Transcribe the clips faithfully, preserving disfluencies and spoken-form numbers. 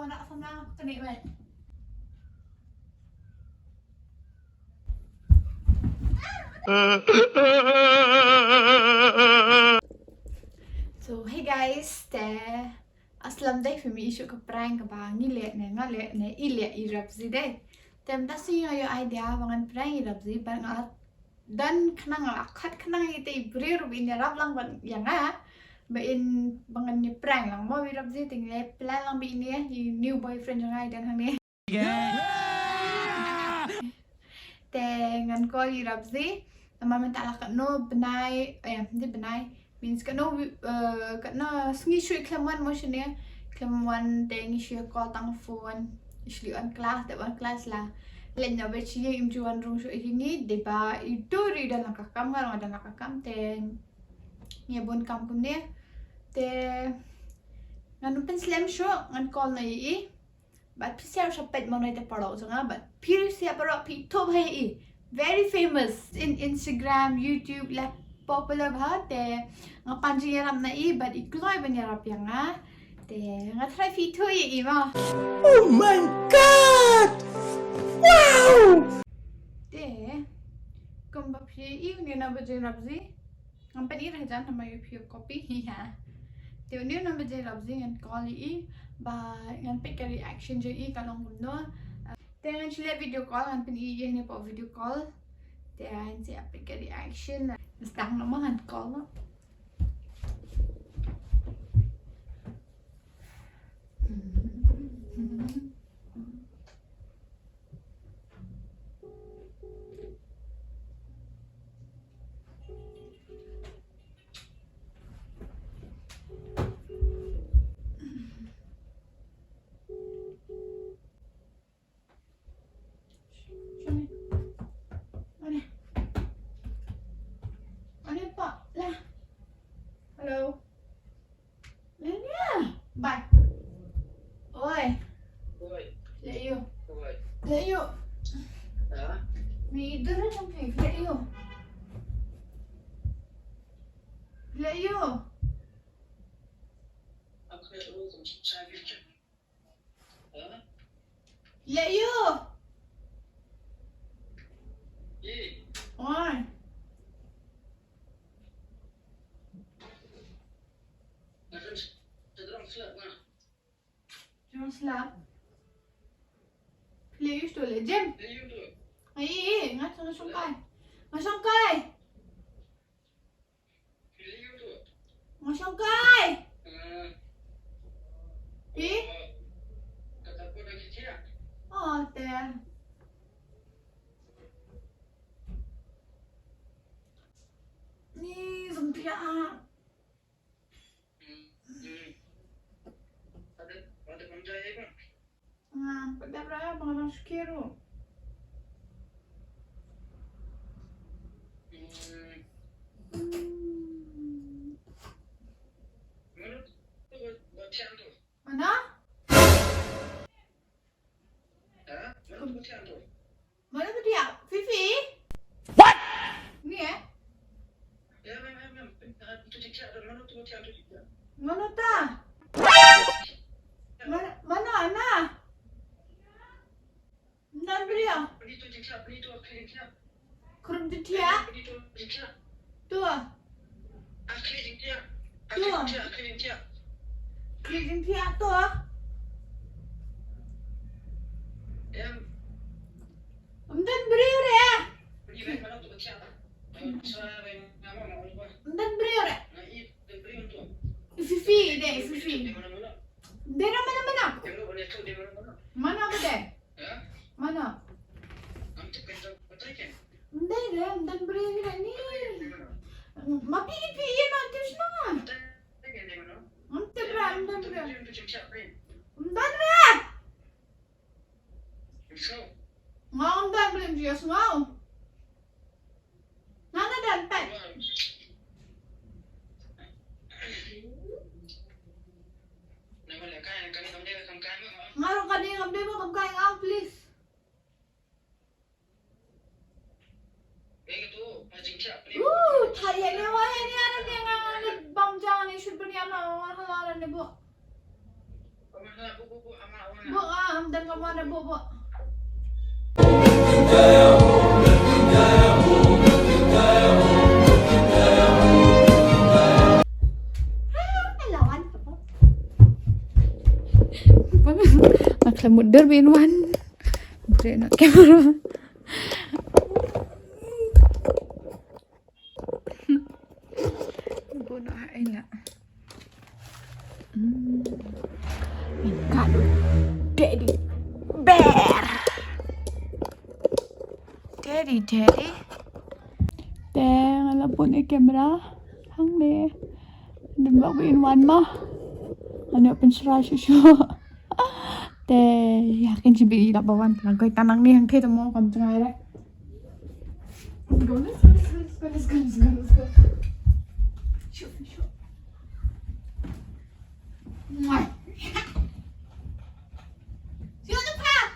Kau nak sama kena, mate. So, hey guys, te aslam dei phi mih shuh ka prank kaba ngi leh ne nga leh ne i leh i Rabzi dei. Te mynta sngi nga ïoh idea ba ngan prank i Rabzi, ba nga don khnang, la khot khnang ïa i briew ruh ba in ïarap lang bad ïa nga, ba in, ba ngan ïa prank lang mo i Rabzi, te ngi plan lang ba in ïa i new boyfriend jong nga i don hangne. Te ngan call i Rabzi. Namar mynta la katno bnai, eh, ym dei bnai, means katno wi-, eh, katno sngi shuh i khlem wan mo shane. Khlem wan te ngi shu call tang phone. I shu on class, te on class la leit na bad shi ïing, im ju wan rung shuh ïa ngi, dei ba i dur i don la ka kam, nga ruh nga don la ka kam, te ngi bun kam kumne. Te ngan pynslem shuh, ngan call noh ïa i. Bad phi sngewsih peit mo, nai te paralok jong nga, bad phi sngewsih paralok, phi ithuh bha ïa i. Very famous in Instagram, YouTube, la popular bha, te nga pan jingïarap na i bad i kloi ban ïarap ïa nga. Te nga tharai phi ithuh ïa i mo. Oh my God! Wow! Te kumba phi ïohi, une u number jong i Rabzi. Ngan pyn-i re hajan namar ïoh phi copy hi ha. Te une u number jong i Rabzi, ngan call ïa i ba ngan peit ka reaction jong i ka long kumno. Te ngan shu leh video call, ngan pyn-i ïa i hangne hapoh video call. Te ngan shu peit ka reaction. Sdang namar ngan call noh. Ani. Ani, pa, lah. Hello. Lenia. Bye. Oi. Oi. Leh ïa u. Oi. Leh ïa u. Ha? Mi dur jong phi. Leh ïa u. Leh ïa u. Leh ïa u. Oi. Jong slap. Leh ïa u to leh jem. Ai, ai, nga, nga shong kai. Nga shong kai. Nga shong kai. Phi? Oh, te. Ni zong phi ah. Nga pat dep ra ba nga dang shu kiew ruh. Mano? Mano ba thiah? Fifi? What? Ni eh? Mano ta? Mano, mano Ana? Nan bria. Krum tu thiah. Tu. Tu. Klik jingthiah tu. Ym don briew re. Ym don briew re. Fifi de, Fifi. De na mano mano? Mano ba de? Mano? Ym dei re, ym don briew re ni. Ma phi, phi ïa na tip shnong. Ym tip re, ym don briew. Ym don re. Nga ym don briew, ïa sngew. Nga na don pet. Nga ruh kane kam dei ba kam kai nga, please. Uh, thait ïa ne wa, ïa ne, ïa ne, nga, nga ne bam jang ne, shut ban ïa ma, wa hala ne bu. Bok, ah, am dan ka mwana bok, bok. Ah, lawan ka bok. Bok, nga khlem mut dur bin wan. Dre na camera. Bunuh ai la. Hmm. Got teddy bear. Teddy, teddy. Te nga la bun e camera. Hangne. Dum bak bin wan ma. Ane open shra shu shu. Te ya kin jibi la bawan la goi tanang ni hang te mo kam tngai re. Let's go, let's go, let's go, let's go, let's go, let's go, let's go. Shoot, shoot. Mwah. See you on the path.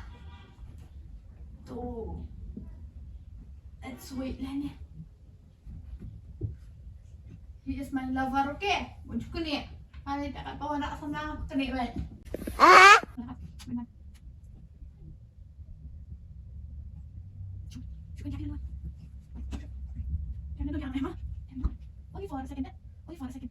Tuh. Let's wait, Lene. He is my lover, okay? Won't you connect? Mali tak apa nak sama connect, right? Only for a second. Only for a second.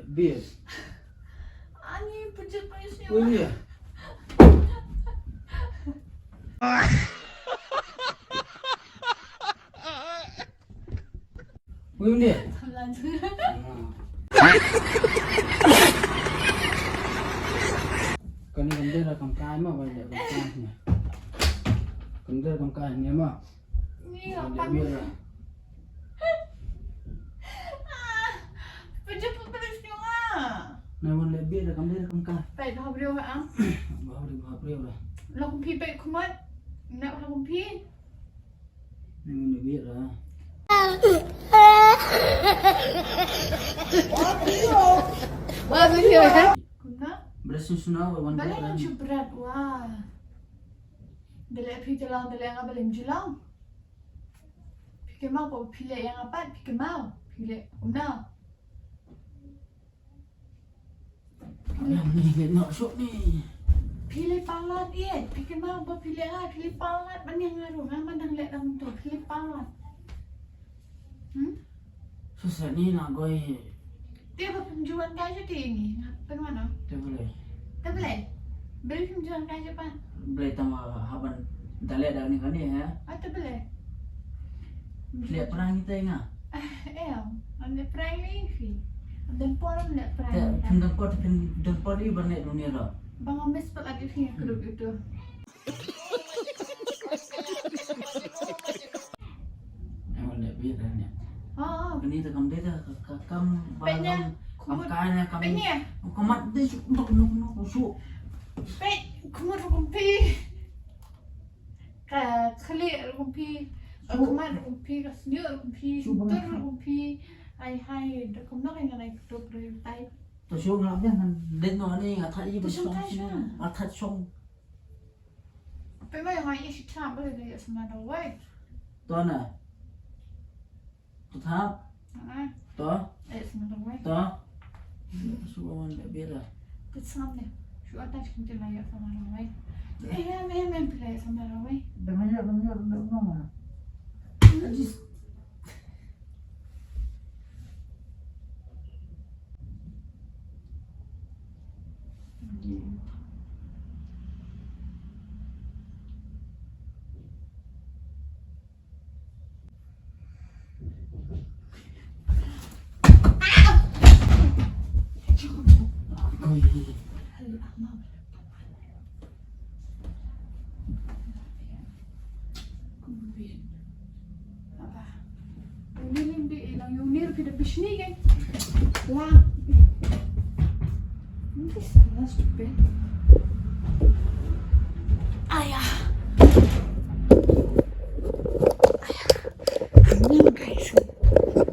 Beer. Ani pejat payus ni. Oh iya. Ui, ui, ui. Kani kam dei ra kam kai ma, bai dei kam kai ni. Kam dei ra kam kai ni ma. Ni kam kai. Bai dei ra. Pejut pejut ni ma. Na wan le bi ra kam dei ra kam kai. Bai dei ra kam kai. Bai dei ra kam kai. Lo kum pi bai kumat. Na lo kum pi. Kumno? Bret sngewsynei, wan bret. Bret sngewsynei, wah. Dale phi jalang, dale nga balem jalang. Phi kynmaw ko phi leh ïa nga pat, phi kynmaw. Phi leh kumno? Phi leh palat ïa, phi kynmaw ba phi leh, phi leh palat ban ïa nga ruh, nga man dang leh dang to, phi leh palat. Hmm? Shisha ni na goi. Te ba phim ju wan kai sha te ni, nga pynwan no. Te balei? Te balei? Balei phim ju wan kai sha pat? Balei tang, ah, haban da leh da ni kane, ha? Ah, te balei? Leh prank ite nga. Eh, am leh prank ni phi. Am don por am leh prank. Te phim don por, phim don por ïa ban leh dunia ro. Ba nga miss pat lagi phi ka duk itu. Em, leh bit dah ni. Ha, ha. Kani te kam dei da ka, ka, kam ba kam kai na kam. Peit ni. Kam mat dei shu, nok, nok, nok, shu. Peit, kumno ruh kum phi. Ka khlieh ruh kum phi, ka khmat ruh kum phi, ka snieh ruh kum phi, ka tur ruh kum phi. Ai hai, da kumno ka ngan ai ktup ruh tai. To shu ngap ïa ngan dei no ni nga thait ïa. To shu ngap ïa. Nga thait shong. Peit ma ïa nga ïa shi thap ba ïa sma da wei. To na. To thap. Ah. To. Eh, sama dong wei. To. Shu wan da bira. Te sngap ne. Shu ata shu te la ïa sama dong wei. Eh, ya me me pila ïa sama dong wei. Da me ïa me ïa me ïa. Ajis. Aba. Yung ni lim di ilang yung nir pida bishni ke. Lang. Hindi sa stupid. Aya. Aya. Hangin, guys.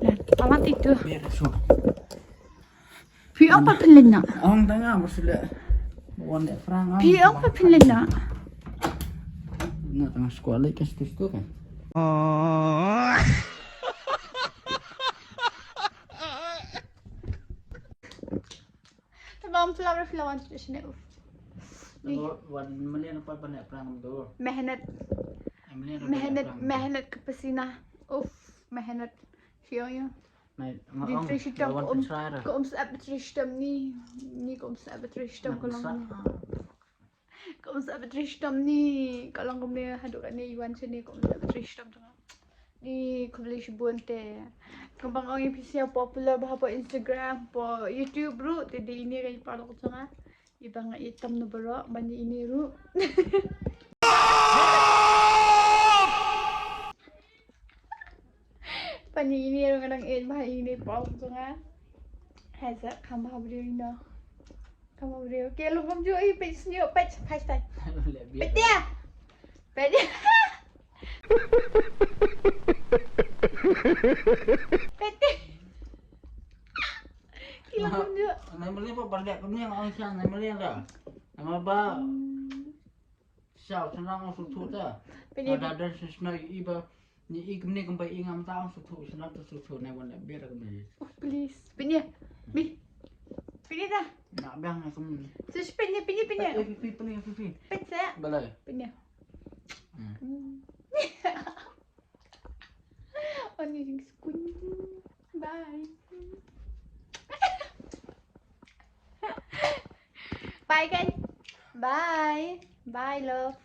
Lan, palat itu. Phi ong pat phin leit noh? Ong tang nga, bas leh. Wan leh prang. Phi ong pat phin leit noh? Nga tang scroll leh ka situ situ kan. Tamam, flower, flower, sini. Wan melian apa panek prang tu? Mehnat. Melian apa Mehnat, prang? Mehnat ka pasina. Uff, mehnat. Sio ya. Nai, nga Di ong, trei shitom lawan ka um, pynshrai ra. Ka um sap trei shitom ni. Ni ka um sap trei shitom Nga ka long. Pynshrai. Ka um sap trei shitom ni. Ka long kumne haduh kane i wan shane ka um sap trei shitom jong nga. Ni khublei shibun te. Kumba nga ong ïa phi shisha popular bha hapoh Instagram, hapoh YouTube ruh te dei ine ka i paralok jong nga. Iba nga itom na baroh ban ïa ine ruh. Ban ïa ine ruh nga dang ïeit bha ine pom jong nga. Hai sa kham bha briew ino. Kham bha briew. Ke lum kumjuh i peit sñiuh peit peit tai. Peit dia. Peit dia. Peit dia. Ki lum kumjuh. Nai mali pa bardak kumne ang ang siang nai mali da. Nama ba. Hmm. Siaw, shnong ong sngewthuh te. Pynïa. Nga da dei shisha i ba, ni i kumne kumba i ngam ta ong sngewthuh, shnong te sngewthuh, nai wan leh beer kumne. Oh, please. Pynïa. Bi. Pynïa ta. Nga biang nga kumne. Sis pynïa, pynïa, pynïa. Eh, pi, pi, pynïa, pi, pi. Pynïa. Balai. Pynïa. Hmm. Hmm. Oni jing skuny. Bye. Bye, guys. Bye. Bye, love.